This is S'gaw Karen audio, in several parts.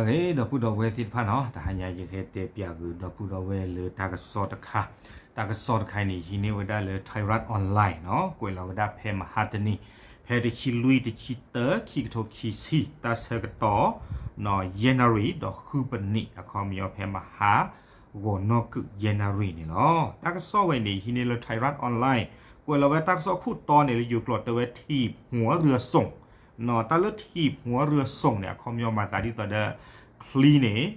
ဒီပုၢ်ဒီဝဲၢ်သ့ၣ်တဖၣ်နီၤ, တဟါညါယကဟဲတဲပၠးဂုာ်ဒီပုၢ်ဒီဝဲၢ်လၢတၢ်ကစီၣ်တခါ, တၢ်ကစီၣ်တခါအံၤန့ၣ် ဟံးန့ၢ်ဝဲဒၣ်လၢ Thairath Online နီၤ, ကွဲးလီၤဝဲဒၣ်ဖဲမဟါတနံၤ, ဖဲတဆံလွံၢ် တဆံတၢ ခံကထိခံဆံ တၢ်ဆၢကတီၢ် ယဲၢ်နၣ်ရံၣ် ဒီးဃုပနံး အခီပညီဖဲမဟါ ဂီၤနီၢ်ကုၣ်ယဲၢ်နၣ်ရံၣ်န့ၣ်လီၤ. တၢ်ကစီၣ်ဝဲန့ၣ် ဟံးန့ၢ်လၢ Thairath Online, ကွဲးလီၤဝဲတၢ်ကစီၣ်ခိၣ်တီန့ၣ် လၢယိၤကျိာ်တဲဝဲ ถีบหัวเรือส่ง နီၤ, တၢ်လၢ ถีบหัวเรือส่ง န့ၣ် အခီပညီမၤသးဒ်သိးဒီး ချံန့ၣ်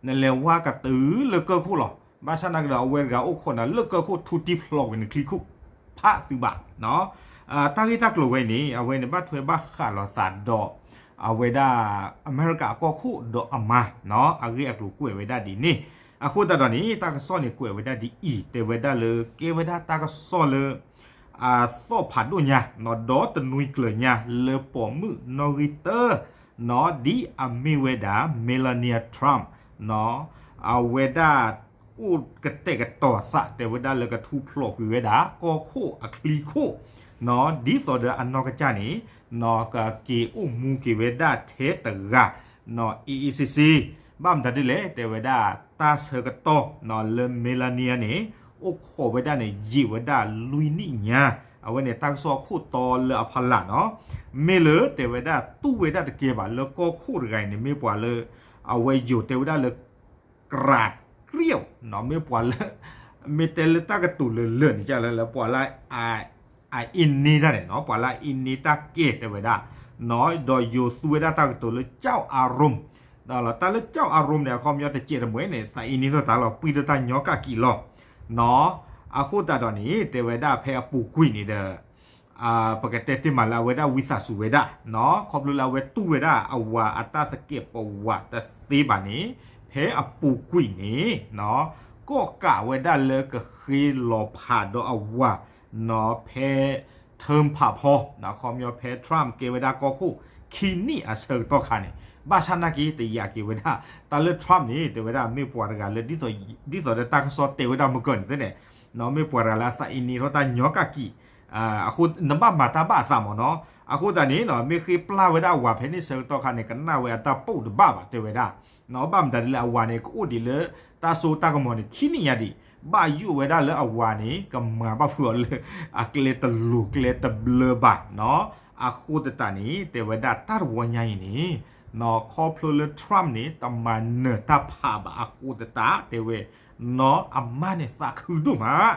နလဲၤဝါကတုၤလၢကၢၢ်ခိၣ်လီၤ. ဘၣ်ဆၣ်နာ်က့ဒီး အဝဲတဂၤအိၣ်ခိးနၤလၢကၢၢ်ခိၣ် ထူတံဖျိးကွံာ်နချံခိၣ် ဖးသုးဘၣ် တၢ်ဂ့ၢ်တၢ်ကျိၤဝဲန့ၣ် အဝဲန့ၣ်ဘၣ်ထွဲဘၣ်ဃးလိာ်သးဒီး အဝဲဒၣ် အမဲရကၤကီၢ်ခိၣ်ဒီးအမါ အဂ့ၢ်အကျိၤကွဲးဝဲဒၣ်ဒ်န့ၣ်. အဃိသတးဒီးန့ၣ် တၢ်ကစီၣ်န့ၣ် ကွဲးဝဲဒၣ်ဒ်အံၤ, တဲဝဲဒၣ်လၢ ကဲဝဲဒၣ်တၢ်ကစီၣ်လၢ အသီၣ်ဖးဒိၣ်ညါ ဒီးတနွံကျၢၤညါ လၢပိာ်မုၣ်နီၣ်ဂံၢ်တၢ နီၤ, ဒ်အမ့ၢ်ဝဲဒၣ် Melania Trump နီၤ, အဝဲဒၣ်အိၣ်ကတဲာ်ကတီၤအသး တဲဝဲဒၣ်လၢကထူဖျိးကွံာ်ဝဲဒၣ် ကီၢ်ခိၣ်အချံခိၣ် နီၤ, ဒ်သိးဒီးအနီၢ်ကစၢ်န့ၣ် နီၤ, ကက့ၤအိၣ်မူက့ၤဝဲဒၣ်ထဲတဂၤ နီၤ, အ့ၣ်အ့ၣ်စ့စ့, ဘၣ်မတၤဒ်လဲၣ် တဲဝဲဒၣ် တၢ်ဆၢကတီၢ် နီၤ, လၢ Melania န့ၣ် အိၣ်ခိးဝဲဒၣ်န့ၣ် ယံာ်ဝဲဒၣ်လွံၢ်နံၣ်ညါ, အဝဲန့ၣ်တၢ်ကစီၣ်အခိၣ်တီလၢအဖီလာ်နီၤ, မ့ၢ်လၢတဲဝဲဒၣ်တူၢ်ဝဲဒၣ်တကဲဘၣ် လၢကီၢ်ခိၣ်တဂၤအံၤန့ၣ် မ့ၢ်ပှၤလၢ အဝဲယိၤတဲဝဲဒၣ်လၢ ကြးကြိး နီၤ, မ့ၢ်ပှၤလၢ မ့ၢ်တဲလၢတၢ်ကတိၤလၢလၢာ်န့ၣ် ကလၢလၢပှၤလၢ အအ့ၣ်န့ၢ်တၢ်န့ၣ်နီၤ, ပှၤလၢအအ့ၣ်န့ၢ်တၢ်ကဲတဲဝဲဒၣ်, နီၤ, ဒီးယိၤသူဝဲဒၣ်တၢ်ကတိၤလၢ ကြောက်အရမ်း, ဒီးတၢ်လၢ ကြောက်အရမ်း န့ၣ် အခီပညီတစဲးတမှဲၤန့ၣ် သးအ့ၣ်န့ၢ်ထီၣ်သးလီၤ ပှံၢ်ထီၣ်တၢ်ညီကၣ်ကံးလီၤ, နီၤ, အဃိသတးဒီးန့ၣ် တဲဝဲဒၣ်ဖဲအပူၤကွံာ်န့ၣ်ဒီး ပကတဲတ့ၢ်မးလၢအဝဲဒၣ်ဝံသးစူၤဝဲဒၣ် နီၤ, ခီဖျိလၢအဝဲတူၢ်ဝဲဒၣ်အဝၤအတၢ်သကဲးပဝးတသ့ဘၣ်န့ၣ် ဖဲအပူၤကွံာ်န့ၣ် နီၤ, ကီၣ်ကးဝဲဒၣ်လၢကဃ့လီၤဖးဒီးအဝၤ နီၤ, ဖဲ term ဖးဖီ နီၤ, အခီပညီဖဲ Trump ကဲဝဲဒၣ်ကီၢ်ခိၣ်ခံနံၣ်အဆၢကတီၢ်ခါန့ၣ် ဘၣ်ဆၣ်နာ်က့တယာ်က့ၤဝဲဒၣ် တၢ်လၢ Trump န့ၣ် တဲဝဲဒၣ်မ့ၢ်ပှၤတဂၤလၢ ဒ်သိးဒီးတၢ်ကစီၣ်တဲဝဲဒၣ်မုၢ်ကၢၢ်န့ၣ်သ့ၣ်န့ၣ် နီၤ, မ့ၢ်ပှၤတဂၤလၢအသးအ့ၣ်န့ၢ်ထီၣ်တၢ်ညီကၣ်ကံး, အဃိ နဘၣ်မၤတၢ်ဘၣ်အသးမ့ၢ်နီၤ, အဃိသတးန့ၣ် မ့ၢ်ဃ့ပျၢ်ဝဲဒၣ်အဝၤဖဲန့ၣ်ဆၢကတီၢ်ခါန့ၣ် ကနၣ်ဝဲအတၢ်ပိာ်တဘၣ်ဘၣ်တဲဝဲဒၣ်, နီၤ, ဘၣ်မတၤဒ်လဲၣ် အဝၤန့ၣ် ကအိၣ်ဒံးလၢ တၢ်စိတၢ်ကမီၤန့ၣ် ခံနံၣ်ညါဒံး, ဘၣ်ယိၣ်ဝဲဒၣ်လၢအဝၤန့ၣ် ကမၤဘၣ်ဖုးအီၤလၢ အကျဲတလိၤကျဲတဘျၢဘၣ်, နီၤ, အဃိသတးန့ၣ် တဲဝဲဒၣ်တၢ်တဝီညါအံၤန့ၣ် နီၤ, ခီဖျိလၢ Trump န့ၣ် တမၤနၢၤတၢ်ဖးဘၣ်အဃိသတး တဲဝဲ နီၤ, အမါန့ၣ်သးခုဒိၣ်မး,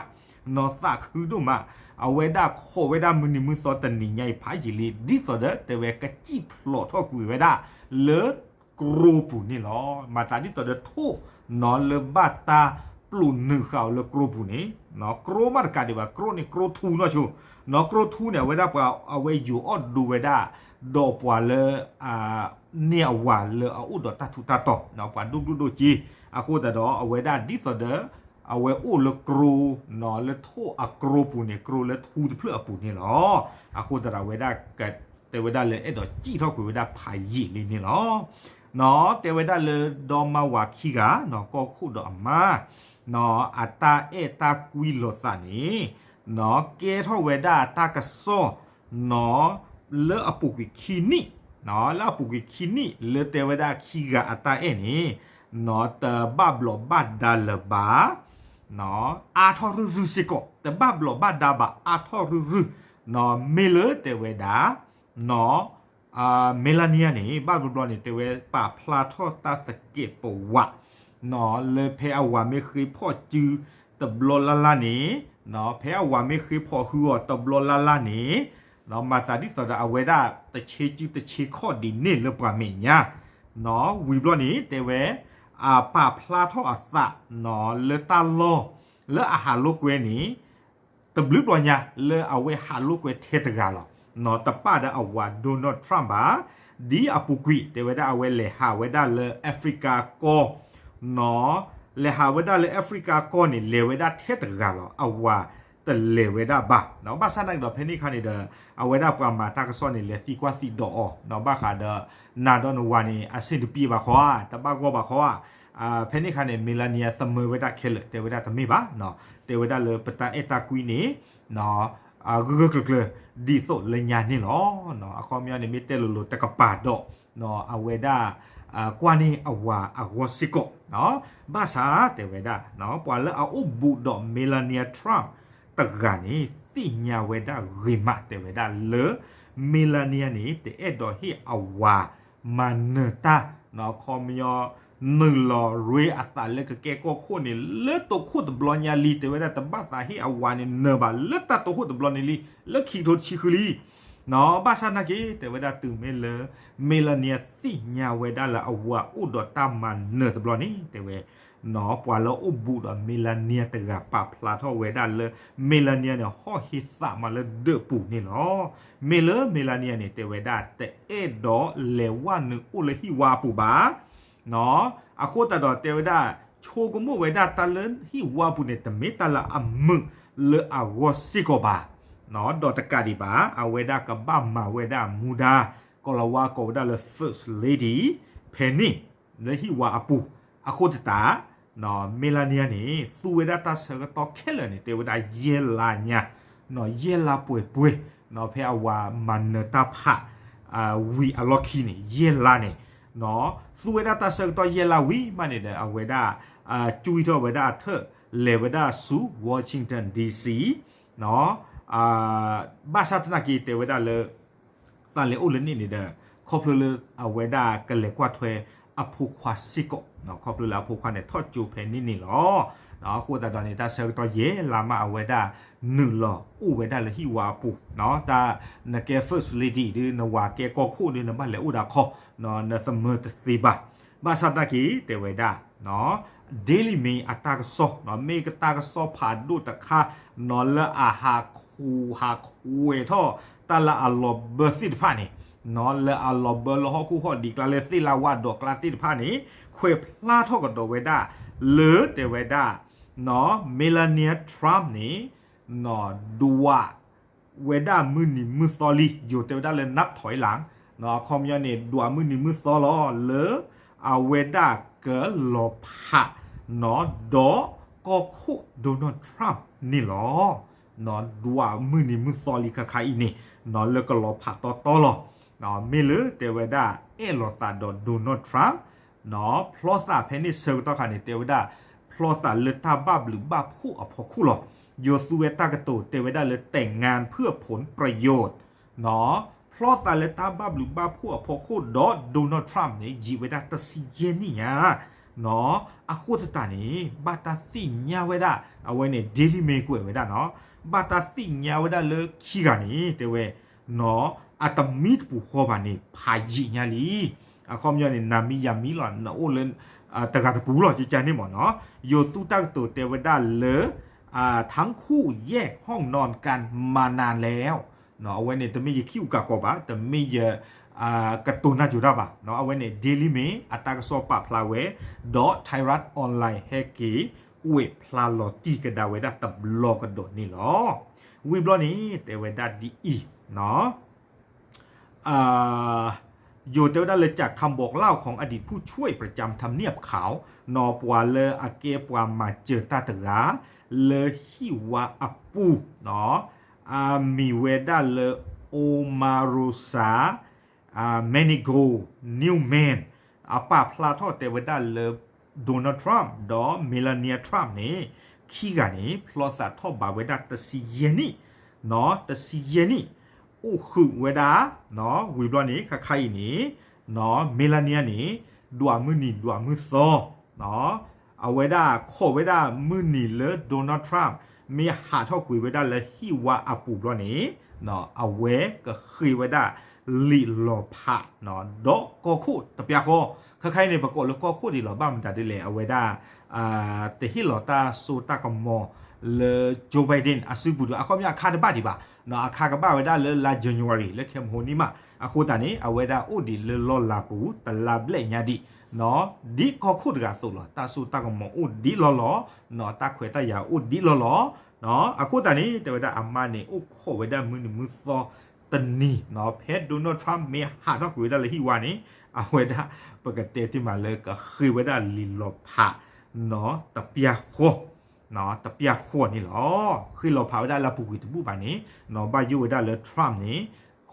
နီၤ, သးခုဒိၣ်မး, အဝဲဒၣ်ခိးဝဲဒၣ်မုၢ်နံၤမုၢ်သီတနံၤညါအံၤဖးယံာ်လံ ဒ်သိးဒီး တဲဝဲကစံၣ်ဖျိးထီၣ်ကွံာ်ဝဲဒၣ် လၢကြိပူၤန့ၣ်လီၤ. မၤသးဒ်သိးဒီးထိၣ် နီၤ, လၢဘၣ်တၢ်ပျိးနုာ်ဃာ်အီၤလၢကြိပူၤန့ၣ် နီၤ, ကြိမးတကးဒံးဘၣ်, ကြိန့ၣ် ကြိထူနီၢ်ဆိ, နီၤ, ကြိထူန့ၣ် အဝဲဒၣ်ပှၤ အဝဲယိၤအီၣ်ဒိဝဲဒၣ် ဒီးပှၤလၢ န့ၢ်အဝၤလၢအအိၣ်ဒီးတၢ်ထူးတၢ်တီၤ, ပှၤဒိၣ်ကျိၣ်ဒိၣ်စ့, အဃိသတးဒီး အဝဲဒၣ်ဒ်သိးဒီး အဝဲအိၣ်လၢကြိ နီၤ, လၢထိၣ်အကြိပူၤန့ၣ် ကြိလၢထူတဖျၢၣ်အပူၤန့ၣ်လီၤ. အဃိသတးဒီး အဝဲဒၣ်ကတဲဝဲဒၣ်လၢအဲၣ်ဒိးစံၣ်ထီၣ်ကွံာ်ဝဲဒၣ်ဖးယံာ်လံန့ၣ်လီၤ. နီၤ, တဲဝဲဒၣ်လၢဒီမါဝၤခံဂၤ နီၤ, ကီၢ်ခိၣ်ဒီးအမါ နီၤ, အတၢ်အဲၣ်တၢ်ကွံလိာ်သးန့ၣ် နီၤ, ကဲထီၣ်ဝဲဒၣ်တၢ်ကစီၣ် နီၤ, လၢအပူၤကွံာ်ခံနံၣ်, နီၤ, လၢအပူၤကွံာ်ခံနံၣ် လၢတဲဝဲဒၣ်ခံဂၤအတၢ်အဲၣ်န့ၣ် နီၤ, တဘၣ်ဘျီးဘၣ်ဒါလၢၤဘၣ်, နီၤ, အါထီၣ်ရုၢ်ရုၢ်စ့ၢ်ကီး, တဘၣ်ဘျီးဘၣ်ဒါဘၣ် အါထီၣ်ရုၢ်ရုၢ်, နီၤ, မ့ၢ်လၢတဲဝဲဒၣ် နီၤ, Melania န့ၣ် ဘၣ်ဘျီဘျီန့ၣ် တဲဝဲပာ်ဖျါထီၣ်တၢ်သကဲးပဝး, နီၤ, လၢဖဲအဝၤမ့ၢ်ဃ့ဖီၣ်စုတဘျီလၢ်လၢ်န့ၣ်, နီၤ, ဖဲအဝၤမ့ၢ်ဃ့ဖီၣ်ဟုအီၤတဘျီလၢ်လၢ်န့ၣ်, နီၤ, မၤသးဒ်သိးဒီးအဝဲဒၣ်တဆ့စုတဆ့ခီၣ်ဒ်န့ၣ်လၢပှၤမဲာ်ညါ, နီၤ, ဝံၤဘျီန့ၣ် တဲဝဲ အပာ်ဖျါထီၣ်အသး, နီၤ, လၢတၢ်လီၢ် လၢအဟးလိာ်ကွဲန့ၣ် တဘျုးဘျီညါလၢအဝဲဟးလိာ်ကွဲထဲတဂၤလီၤ. နီၤ, တပၣ်ဒီးအဝၤ Donald Trump ဘၣ်, ဒ်အပူၤကွံာ် တဲဝဲဒၣ်အဝဲလဲၤဟးဝဲဒၣ်လၢ Africa ကီၢ်, နီၤ, လဲၤဟးဝဲဒၣ်လၢ Africa ကီၢ်န့ၣ် လဲၤဝဲဒၣ်ထဲတဂၤလီၤ. အဝၤတလဲၤဝဲဒၣ်ဘၣ်. နီၤ, ဘၣ်ဆၣ်နာ်က့ဒီးဖဲန့ၣ်ခါန့ၣ်ဒီး အဝဲဒၣ်ပှၤမၤတၢ်ကစီၣ်န့ၣ် လဲၤသံကွၢ်သံဒိးအီၤ, နီၤ, ဘၣ်ဃးဒီး နၤဒီးနဝၤန့ၣ် အဆင်တပြေဘၣ်ခီဧါ, တဘၣ်ဂီၢ်ဘၣ်ခီဧါ, ဖဲန့ၣ်ခါန့ၣ် Melania သမၢဝဲဒၣ်ခဲလၢာ် တဲဝဲဒၣ်တမ့ၢ်ဘၣ်, နီၤ, တဲဝဲဒၣ်လၢပတၢ်အဲၣ်တၢ်ကွံန့ၣ် နီၤ, ဂၢၢ်ဂၢၢ်ကျၢၤကျၢၤ ဒ်သိးလၢညါန့ၣ်လီၤ. နီၤ, အခီပညီန့ၣ် မ့ၢ်တဲလိၤလိၤတကပၤဒီး နီၤ, အဝဲဒၣ် ကွၢ်န့ၢ်အဝၤအဂီၢ်စ့ၢ်ကီး, ဘၣ်ဆၣ်တဲဝဲဒၣ် ပှၤလၢအအိၣ်ဘူးဒီး Melania Trump တဂၤန့ၣ် သ့ၣ်ညါဝဲဒၣ်ဂ့ၤမးတဲဝဲဒၣ်လၢ Melania န့ၣ် တအဲၣ်ဒိးဟ့ၣ်အဝၤမၤနၢၤတၢ် ခီပညီ နုာ်လီၤရ့အသးလၢကကဲကီၢ်ခိၣ်န့ၣ် လၢတိခိၣ်တဘျီညါလံ တဲဝဲဒၣ် တဘၣ်သးဟ့ၣ်အဝၤန့ၣ်နၢၤဘၣ် လၢတၢ်တိခိၣ်တဘျီန့ၣ်လံ လၢခံကထိတဆံဃုလံ. ဘၣ်ဆၣ်နာ်က့ တဲဝဲဒၣ်တုၤမ့ၢ်လၢ Melania သ့ၣ်ညါဝဲဒၣ်လၢအဝၤအိၣ်ဒီးတၢ်မၤနၢၤတဘျီန့ၣ် တဲဝဲ ပှၤလၢအိၣ်ဘူးဒီး Melania တဂၤပာ်ဖျါထီၣ်ဝဲဒၣ်လၢ Melania န့ၣ် ဟီၣ်ဟ့သးမးလၢဒၢးပူၤန့ၣ်လီၤ. မ့ၢ်လၢ Melania န့ၣ် တဲဝဲဒၣ် တအဲၣ်ဒိးလဲၤဝဲနုာ်အိၣ်လၢဟံၣ်ဝါအပူၤဘၣ် အဃိသတးဒီးတဲဝဲဒၣ် ဆိကမိၣ်ဝဲဒၣ်တၢ်လၢဟံၣ်ဝါပူၤန့ၣ် တမ့ၢ်တၢ်လၢအမုာ်လၢအဂီၢ်စ့ၢ်ကီးဘၣ်. ဒီးတကးဒံးဘၣ် အဝဲဒၣ်ကဘၣ်မၤဝဲဒၣ်မူဒါ ကီၤလၤဝါကိးဝဲဒၣ်လၢ First Lady ဖဲန့ၣ် လၢဟံၣ်ဝါအပူၤ အဃိသတး Melania န့ၣ် သူဝဲဒၣ်တၢ်ဆၢကတီၢ်ခဲလၢာ်န့ၣ် တဲဝဲဒၣ်ယဲၢ်လါညါ ယဲၢ်လါပှဲၤပှဲၤ ဖဲအဝၤမၤနၢၤတၢ်ဖး ဝံၤအလီၢ်ခံန့ၣ် ယဲၢ်လါန့ၣ် သူဝဲဒၣ်တၢ်ဆၢကတီၢ်ယဲၢ်လါဝံၤမးန့ၣ်ဒီး အဝဲဒၣ် ကွံာ်ထီၣ်ဝဲဒၣ်အထၢၣ် လဲၤဝဲဒၣ်ဆူ Washington D C ဘၣ်ဆၣ်သနာ်က့ တဲဝဲဒၣ်လၢ သးလဲၤအိၣ်လၢန့ၣ်န့ၣ်ဒီး ခီဖျိလၢအဝဲဒၣ်ကလဲၤကွၢ်ထွဲအဖိခွါစ့ၢ်ကီး ခီဖျိလၢအဖိခွါန့ၣ်ထီၣ်ကၠိဖဲန့ၣ်န့ၣ်လီၤ. အဃိသတးဒီးန့ၣ် တၢ်ဆၢကတီၢ်ယဲၢ်လါမး အဝဲဒၣ်နုာ်လီၤအိၣ်ဝဲဒၣ်လၢဟံၣ်ဝါအပူၤ တၢ်နကဲ First Lady ဒီး နဝၤကဲကီၢ်ခိၣ်ဒီး နဘၣ်လဲၤအိၣ်ဒၣ်ခီ နသမၢတသ့ဘၣ်. ဘၣ်ဆၣ်သနာ်က့ တဲဝဲဒၣ် Daily Mail အတၢ်ကစီၣ် မ့ၢ်ကတၢ်ကစီၣ်ဖးဒိၣ်တခါ လၢအဟးခူၣ်ဟးကွဲးထီၣ် တၢ်လၢအလီၤဘၢသ့ၣ်တဖၣ်န့ၣ် လၢအလီၤဘၢလၢဟီၣ်ခိၣ်ဟီၣ်ဒံးကျါလၢသ့ၣ်လၢဝၣ်ဒီးကျါသ့ၣ်တဖၣ်န့ၣ် ခွဲးဖျါထီၣ်ကဒီးဝဲဒၣ် လၢတဲဝဲဒၣ် Melania Trump န့ၣ် ဒွးဝဲဒၣ်မုၢ်နံၤမုၢ်သီလံ ယိၤတဲဝဲဒၣ်လၢ နပ်ႉထွဲလင် အခီပညီန့ၣ် ဒွးမုၢ်နံၤမုၢ်သီလီၤ လၢအဝဲဒၣ်ကလီၤဖး ဒီးကီၢ်ခိၣ် Donald Trump န့ၣ်လီၤ. ဒွးမုၢ်နံၤမုၢ်သီလံခါခါအံၤန့ၣ် လၢကလီၤဖးတီတီလီၤ. မ့ၢ်လၢတဲဝဲဒၣ် အဲၣ်လီၤသးဒီး Donald Trump ဖျီသးဖဲန့ၣ်ဆၢကတီၢ်ခါန့ၣ် တဲဝဲဒၣ် ဖျီသးလၢတၢ်ဘၣ်ဘျုးဘၣ်ဖှိၣ်အဖီခိၣ်လီၤ. ယိၤသူဝဲတၢ်ကတိၤတဲဝဲဒၣ်လၢ แต่งงานเพื่อผลประโยชน์ ဖျီသးလၢတၢ်ဘၣ်ဘျုးဘၣ်ဖှိၣ်အဖီခိၣ်ဒီး Donald Trump န့ၣ် ယံာ်ဝဲဒၣ်တဆံယဲၢ်နံၣ်ညါ အဃိသတးန့ၣ် ဘၣ်တၢ်သ့ၣ်ညါဝဲဒၣ် အဝဲန့ၣ် Daily Mail ကွဲးဝဲဒၣ်နီၤ ဘၣ်တၢ်သ့ၣ်ညါဝဲဒၣ်လၢခံဂၤန့ၣ် တဲဝဲ အတမံတပူၤဃီဘၣ်န့ၣ် ဖးယံာ်ညါလံ. အခီပညီန့ၣ် နၤမံယၤမံလီၤ နအိၣ်လၢ တဂၤတပူၤလီၤ ကကန့ၣ်မ့ၢ်နီၤ ယိၤသူတၢ်ကတိၤတဲဝဲဒၣ်လၢ ทั้งคู่แยกห้องนอนกันมานานแล้ว အဝဲန့ၣ် တမ့ၢ်ယခံးအူကၤကီးဘၣ် တမ့ၢ်ယ ကတိၤနၢ်ကၠိၤတၢ်ဘၣ် အဝဲန့ၣ် Daily Mail အတၢ်ကစီၣ်ပာ်ဖျါဝဲ ဒီး Thairath Online ဟဲက့ၤ ကွဲးဖျါလီၤတံၢ်ကဒါဝဲဒၣ်တဘျီကဒီးန့ၣ်လီၤ. ဝံၤဘျီန့ၣ် တဲဝဲဒၣ်ဒ်အံၤ ယိၤတဲဝဲဒၣ်လၢ จากคำบอกเล่าของอดีตผู้ช่วยประจำทำเนียบขาว နီၤ ပှၤလၢအကဲပှၤမၤစၢၤတၢ်တဂၤ လၢဟံၣ်ဝါအပူၤ နီၤ အမံၤဝဲဒၣ်လၢ Omarosa Manigault Newman အပာ်ဖျါထီၣ်တဲဝဲဒၣ်လၢ Donald Trump ဒီး Melania Trump န့ၣ် ခံဂၤန့ၣ် ဖျီသးထီၣ်ဘးဝဲဒၣ်တဆံယဲၢ်နံၣ် နီၤ တဆံယဲၢ်နံၣ် အိၣ်ဃုာ်ဝဲဒၣ် နီၤ ဝံၤဘျီန့ၣ် ခါခါအံၤန့ၣ် နီၤ Melania န့ၣ် ဒွးမုၢ်နံၤဒွးမုၢ်သီ နီၤ အဝဲဒၣ်ခိးဝဲဒၣ်မုၢ်နံၤလၢ Donald Trump မ့ၢ်ဟးထီၣ်ကွံာ်ဝဲဒၣ်လၢဟံၣ်ဝါအပူၤဘျီန့ၣ် နီၤ အဝဲကဃ့ဝဲဒၣ်လံာ်လီၤဖး နီၤ ဒီးကီၢ်ခိၣ်တပျၢ်ဃီ ခါခါအံၤန့ၣ် ပကိးလၢကီၢ်ခိၣ်ဒံးလီၤ ဘၣ်မတၤဒ်လဲၣ် အဝဲဒၣ် တဟ့ၣ်လီၤတၢ်စိတၢ်ကမီၤလၢ Joe Biden အစုပူၤဒီး အခီပညီအခါတဘၣ်ဒံးဘၣ် နီၤ အခါကဘၣ်ဝဲဒၣ်လၢလါ January လၢခဲမဟိနံၣ်မး အဃိသတးန့ၣ် အဝဲဒၣ်အိၣ်ဒံးလၢလီၢ်လၤပူၤ တလါဘျဲၣ်ညါဒံး နီၤ ဒ်ကီၢ်ခိၣ်တဂၤအသိးလီၤ တၢ်စိတၢ်ကမီၤအိၣ်ဒံးလီၢ်လီၤ နီၤ တၢ်ခွဲးတၢ်ယာ်အိၣ်ဒံးလီၢ်လီၤ နီၤ အဃိသတးန့ၣ် တဲဝဲဒၣ်အမါန့ၣ် အိၣ်ခိးဝဲဒၣ်မုၢ်နံၤမုၢ်သီတနံၤ နီၤ ဖဲ Donald Trump မ့ၢ်ဟးထီၣ်ကွံာ်ဝဲဒၣ်လၢဟံၣ်ဝါန့ၣ် အဝဲဒၣ် ပကတဲတ့ၢ်မးလၢကဃ့ဝဲဒၣ်လံာ်လီၤဖး နီၤ တပျၢ်ဃီ နီၤ တပျၢ်ဃီန့ၣ်လီၤ. ဃ့လီၤဖးဝဲဒၣ်လၢအပူၤကွံာ်တဘူၣ်ဘၣ်န့ၣ် နီၤ ဘၣ်ယိၣ်ဝဲဒၣ်လၢ Trump န့ၣ်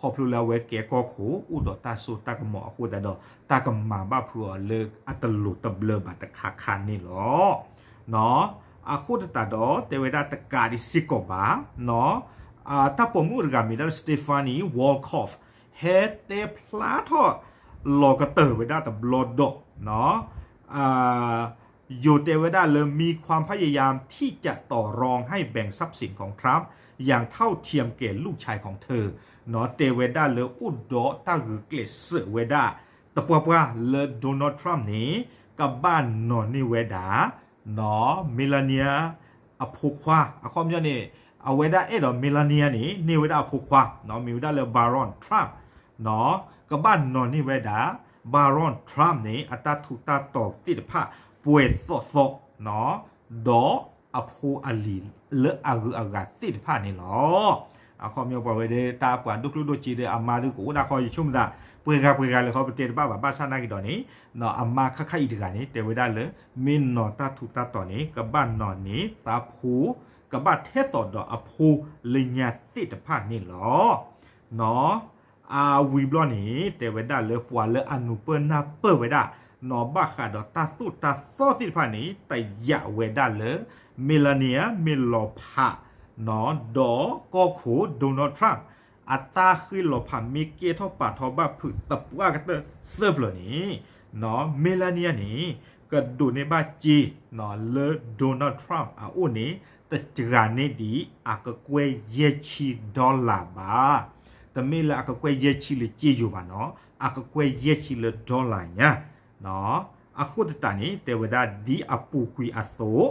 ခီဖျိလၢအဝဲကဲကီၢ်ခိၣ် အိၣ်ဒီးတၢ်စိတၢ်ကမီၤအဃိသတးဒီး တၢ်ကမၤဘၣ်ဖုးအီၤလၢအတလိၤတဘျၢဘၣ်တခါခါန့ၣ်လီၤ. အဃိသတးဒီး တဲဝဲဒၣ်တကးဒံးစ့ၢ်ကီးဘၣ် တၢ်ပိာ်မုၣ်တဂၤမ့ၢ်ဒၣ် Stephanie Wolkoff ဟဲတဲဖျါထီၣ်လီၤကတၢၢ်ဝဲဒၣ်တဘျီဒီး ယိၤတဲဝဲဒၣ်လၢ มีความพยายามที่จะต่อรองให้แบ่งทรัพย์สินของทรัมป์อย่างเท่าเทียมแก่ลูกชายของเธอ တဲဝဲဒၣ်လၢအိၣ်ဒီးတၢ်ဂုာ်ကျဲးစၢးဝဲဒၣ် တပှၢ်ပှၢ်လၢ Donald Trump န့ၣ် ကဘၣ်နီၤန့ၢ်ဝဲဒၣ် Melania အဖိခွါ အခီပညီန့ၣ် အဝဲဒၣ်အဲၣ်ဒိး Melania န့ၣ် န့ၢ်ဝဲဒၣ်အဖိခွါ မ့ၢ်ဝဲဒၣ်လၢ Barron Trump ကဘၣ်နီၤန့ၢ်ဝဲဒၣ် Barron Trump န့ၣ် အတၢ်ထူးတၢ်တီၤသ့ၣ်တဖၣ် ပှဲၤသီၣ်သီၣ် ဒီးအဖိအလံၤလၢအဂုၤအဂၤသ့ၣ်တဖၣ်န့ၣ်လီၤ. အခီပညီပှၤဝဲဒၣ်တၢ်ပှၤဒိၣ်ကျိၣ်ဒိၣ်စ့ဒီး အမါဒုးကအိၣ်ဒၣ်ခီ ယဆိကမိၣ်သး ပှဲၤဂၤပှဲၤဂၤလၢခီပတဲတဘၣ်ဘၣ် ဘၣ်ဆၣ်နာ်က့ၤဒီးန့ၣ် အမါခါခါအံၤတဂၤန့ၣ် တဲဝဲဒၣ်လၢ မ့ၢ်နီၤတၢ်ထူးတၢ်တီၤန့ၣ် ကဘၣ်နီၤန့ၢ်သးဖိ ကဘၣ်ထဲသိးဒီးအဖိလၢညါသ့ၣ်တဖၣ်န့ၣ်လီၤ. အဝံၤဘျီန့ၣ် တဲဝဲဒၣ်လၢပှၤလၢအနူၤပၢၢ်နၢ်ပၢၢ်ဝဲဒၣ် နီၤဘၣ်ဃးဒီးတၢ်သိၣ်တၢ်သီသ့ၣ်တဖၣ်န့ၣ် တယာ်ဝဲဒၣ်လၢ Melania မ့ၢ်လီၤဖး ဒီးကီၢ်ခိၣ် Donald Trump အတၢ်ဃ့လီၤဖးမ့ၢ်ကဲထီၣ်ပာ်ထီၣ်ဘၣ်ဖုးသပှၢ်ကတၢၢ်သၢဖျၢၣ်န့ၣ် Melania န့ၣ် ကဒိးန့ၢ်ဘၣ်စ့ လၢ Donald Trump အအိၣ်န့ၣ် တစှၤန့ၢ်ဒံး အကကွဲၢ်ယဲၢ်ဆံ dollar ဘၣ်. တမ့ၢ်လၢအကကွဲၢ်ယဲၢ်ဆံလၢစ့ယိၤဘၣ်နီၤ အကကွဲၢ်ယဲၢ်ဆံလၢ dollar ညါ အဃိသတးန့ၣ် တဲဝဲဒၣ်ဒ်အပူၤကွံာ်အသိး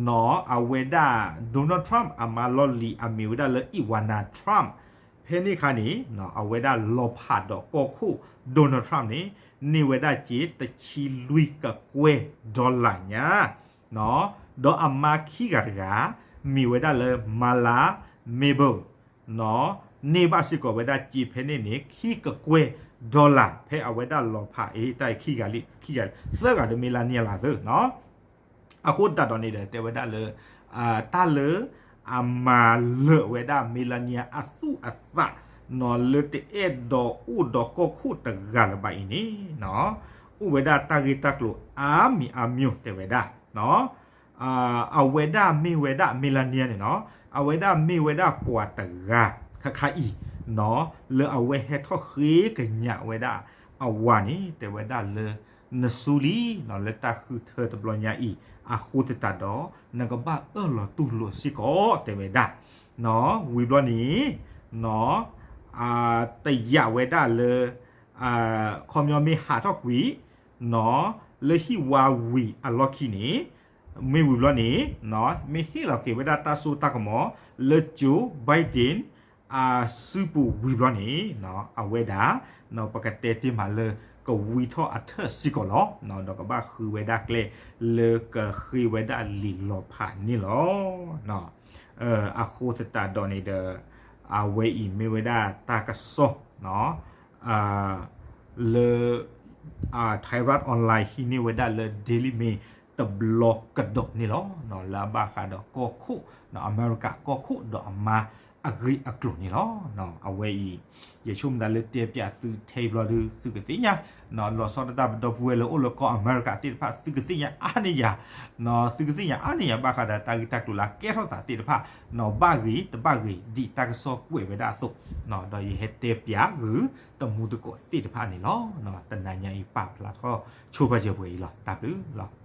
နီၤ အဝဲဒၣ် Donald Trump အမါလီၢ်လံၤအမ့ၢ်ဝဲဒၣ်လၢ Ivana Trump ဖဲန့ၣ်အခါန့ၣ် အဝဲဒၣ်လီၤဖးဒီးကီၢ်ခိၣ် Donald Trump န့ၣ် န့ၢ်ဝဲဒၣ်စ့တဆံလွံၢ်ကကွဲၢ် dollar ညါ ဒီးအမါခံဂၤတဂၤ မ့ၢ်ဝဲဒၣ်လၢ Marla Mabel န့ၢ်ဘၣ်စ့ၢ်ကီးဝဲဒၣ်စ့ဖဲန့ၣ်န့ၣ် ခံကကွဲၢ် dollar ဖဲအဝဲဒၣ်လီၤဖးအံၤ တၢ်ခံဂၤလံ ခံဂၤ သၢဂၤဒီး Melania လၢသၢ အဃိသတးဒီးန့ၣ်ဒီး တဲဝဲဒၣ်လၢ တၢ်လၢ အမၤလၢာ်ဝဲဒၣ် Melania အသူၣ်အသး လၢတအဲၣ်ဒိးအိၣ်ဒီးကီၢ်ခိၣ်တဂၤလၢၤဘၣ်အံၤန့ၣ် အိၣ်ဝဲဒၣ်တၢ်ဂ့ၢ်တၢ်ကျိၤအါမံၤအါမံၤတဲဝဲဒၣ် အဝဲဒၣ်မ့ၢ်ဝဲဒၣ် Melania န့ၣ်နီၤ အဝဲဒၣ်မ့ၢ်ဝဲဒၣ်ပှၤတဂၤ ခါခါအံၤ လၢအဝဲဟဲထီၣ်ဃ့ကညးဝဲဒၣ်အဝၤန့ၣ် တဲဝဲဒၣ်လၢ နစူလံ လၢတၢ်ဃုထၢတဘျီညါအံၤ အဃိသတးဒီး နကဘၣ်အၢၣ်လီၤတူၢ်လိာ်စ့ၢ်ကီး တဲဝဲဒၣ် ဝံၤဘျီန့ၣ် တယာ်ဝဲဒၣ်လၢ ခီပညီမ့ၢ်ဟးထီၣ်ကွံာ် လၢဟံၣ်ဝါဝံၤအလီၢ်ခံန့ၣ် မ့ၢ်ဝံၤဘျီန့ၣ် မ့ၢ်ဟ့ၣ်လီၤက့ၤဝဲဒၣ်တၢ်စိတၢ်ကမီၤလၢ Joe Biden အစုပူၤဝံၤဘျီန့ၣ် အဝဲဒၣ် ပကတဲတ့ၢ်မးလၢ ကဝံထီၣ်အထၢၣ်စ့ၢ်ကီးလီၤ. ဒီးကဘၣ်ဃုဝဲဒၣ်ကျဲလၢကဃ့ဝဲဒၣ်လံာ်လီၤဖးန့ၣ်လီၤ. အဃိသတးဒီးန့ၣ်ဒီး အဝဲအံၤမ့ၢ်ဝဲဒၣ်တၢ်ကစီၣ် လၢ Thairath Online ဟံးန့ၢ်ဝဲဒၣ်လၢ Daily Mail တဘျီကဒီးန့ၣ်လီၤ. လၢအဘၣ်ဃးဒီးကီၢ်ခိၣ် အမဲရကၤကီၢ်ခိၣ်ဒီးအမါအဂ့ၢ်အကျိၤန့ၣ်လီၤ. အဝဲအံၤ ယဆိကမိၣ်သးလၢတဲပၠးသုထဲဘျီဒု သုကသ့ၣ်ညါ လီၤဆီဒၣ်တၢ်ပဒီပုၢ်ဝဲၢ်လၢအိၣ်လၢကီၢ်အမဲရကၤသ့ၣ်တဖၣ် သုကသ့ၣ်ညါအါန့ၢ်ယၤ သုကသ့ၣ်ညါအါန့ၢ်ယၤ ဘၣ်ဃးဒီးတၢ်ဂ့ၢ်တၢ်ကျိၤလၢအကဲထီၣ်သးသ့ၣ်တဖၣ် ဘၣ်ဂ့ၤတဘၣ်ဂ့ၤ ဒ်တၢ်ကစီၣ်ကွဲးဝဲဒၣ်အသိး ဒီးယဟဲတဲပၠးဂုာ်တမူသကိးသ့ၣ်တဖၣ်န့ၣ်လီၤ. တနၤညါအံၤပာ်ဖျါထီၣ်ဆိပာ်စၢၤပှဲၤအံၤလီၤ. တၢ်ဘျုးလီၤ.